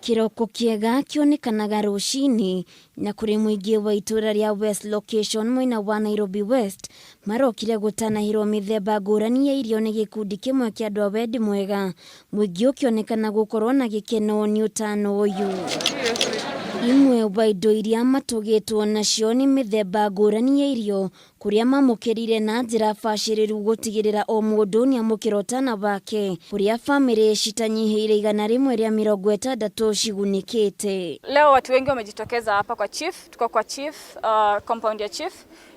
Kĩroko kĩega kĩonekanaga rũcinĩ na kũrĩ mũingĩ wa itũra rĩa West Location mwena wa Nairobi West marokire gũtanahĩrwo mĩthemba ngũrani ya irio nĩ gĩkundi kĩmwe kĩa andũ a wendi mwega, mũingĩ ũkĩonekana gũkorwo na gĩkeno nĩ ũtana ũyũ. Imwe wa indo iria matũgĩtwo nacio nĩ mĩthemba ngũrani ya irio kũrĩa mamũkĩrire na njĩra bacĩrĩru gũtigĩrĩra o mũndũ nĩamũkĩra ũtana wake, kũrĩa bamĩrĩ citanyihĩire 160 cigunĩkĩte. Leo watu wengi wamejitokeza hapa kwa chief, tuko kwa chief, compound ya chief,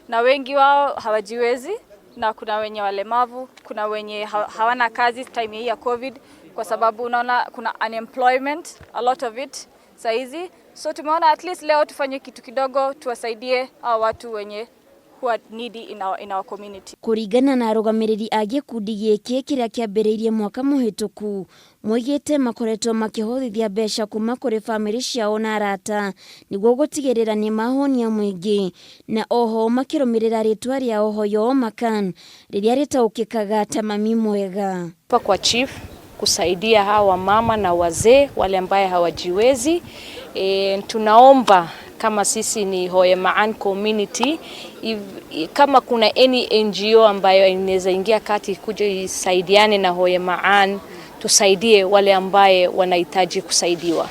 na wengi wao hawajiwezi, na kuna wenye walemavu, kuna wenye hawana kazi time hii ya COVID, kwa sababu unaona kuna unemployment, a lot of it saizi. So tumeona at least leo tufanye kitu kidogo tuwasaidie hao watu wenye who are needy in our community. Kũringana na arũgamĩrĩri a gĩkundi gĩkĩ kĩrĩa kĩambĩrĩirie mwaka mũhĩtũku, moigĩte makoretwo makĩhothithia mbeca kuma kũrĩ bamĩrĩ ciao na arata nĩguo gũtigĩrĩra nĩ mahũnia mũingĩ, na oho makĩrũmĩrĩra rĩtwa rĩao Hoyo Makan rĩrĩa rĩtaũkĩkaga ta mami mwega. Hapa kwa chief kusaidia hawa mama na wazee wale ambaye hawajiwezi. Tunaomba kama sisi ni Hoye Maan community if, kama kuna any NGO ambayo inaweza ingia kati kuja isaidiane na Hoye Maan, tusaidie wale ambaye wanahitaji kusaidiwa.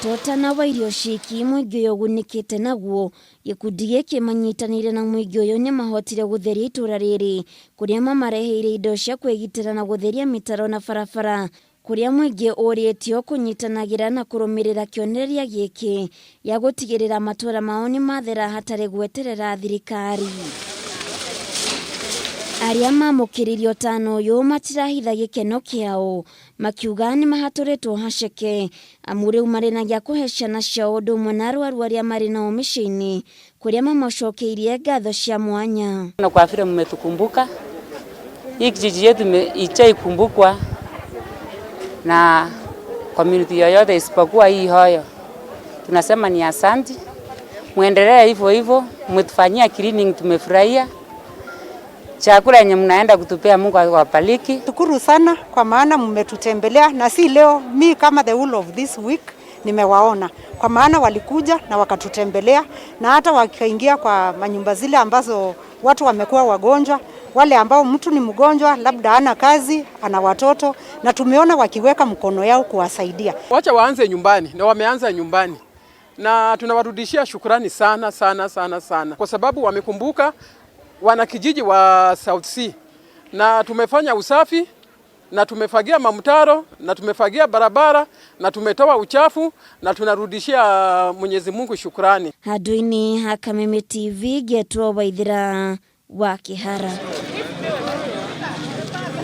Totana wa irio ciki mũingĩ ũyũ ũgunĩkĩte naguo, gĩkundi gĩkĩ manyitanĩire na mũingĩ ũyũ nĩ mahotire gũtheria itũra rĩrĩ kũrĩa mamareheire indo cia kwĩgitĩra na gũtheria mĩtaro na barabara, kũrĩa mũingĩ ũrĩtio kũnyitanagĩra na kũrũmĩrĩra kĩonereria gĩkĩ gĩa gũtigĩrĩra matũra mao nĩ mathera hatarĩ gweterera thirikari. Arĩa mamũkĩririe ũtana ũyũ matirahitha gĩkeno kĩao, makiuga nĩ mahatũrĩtwo haceke amu rĩu marĩ na gĩa kũhe ciana ciao ũndũ ũmwe na arwaru arĩa marĩ nao mĩciĩ-inĩ, kũrĩa mamacokeirie ngatho cia mwanya. Na kwa vile mmetukumbuka, hii kijiji yetu ikumbukwa na community yoyote isipokuwa hii Hoyo. Tunasema ni asanti, muendelee hivyo hivyo, mmetufanyia cleaning, tumefurahia. Chakula yenye mnaenda kutupea, Mungu awabariki. Shukuru sana kwa maana mmetutembelea, na si leo, mi kama the whole of this week nimewaona, kwa maana walikuja na wakatutembelea na hata wakaingia kwa manyumba zile ambazo watu wamekuwa wagonjwa, wale ambao mtu ni mgonjwa labda hana kazi, ana watoto, na tumeona wakiweka mkono yao kuwasaidia. Wacha waanze nyumbani, na wameanza nyumbani, na tunawarudishia shukrani sana sana sana sana kwa sababu wamekumbuka wanakijiji wa South C, na tumefanya usafi na tumefagia mamtaro na tumefagia barabara na tumetoa uchafu na tunarudishia Mwenyezi Mungu shukrani. Handũ-inĩ ha Kameme TV, ngetwo Waithĩra wa Kĩhara.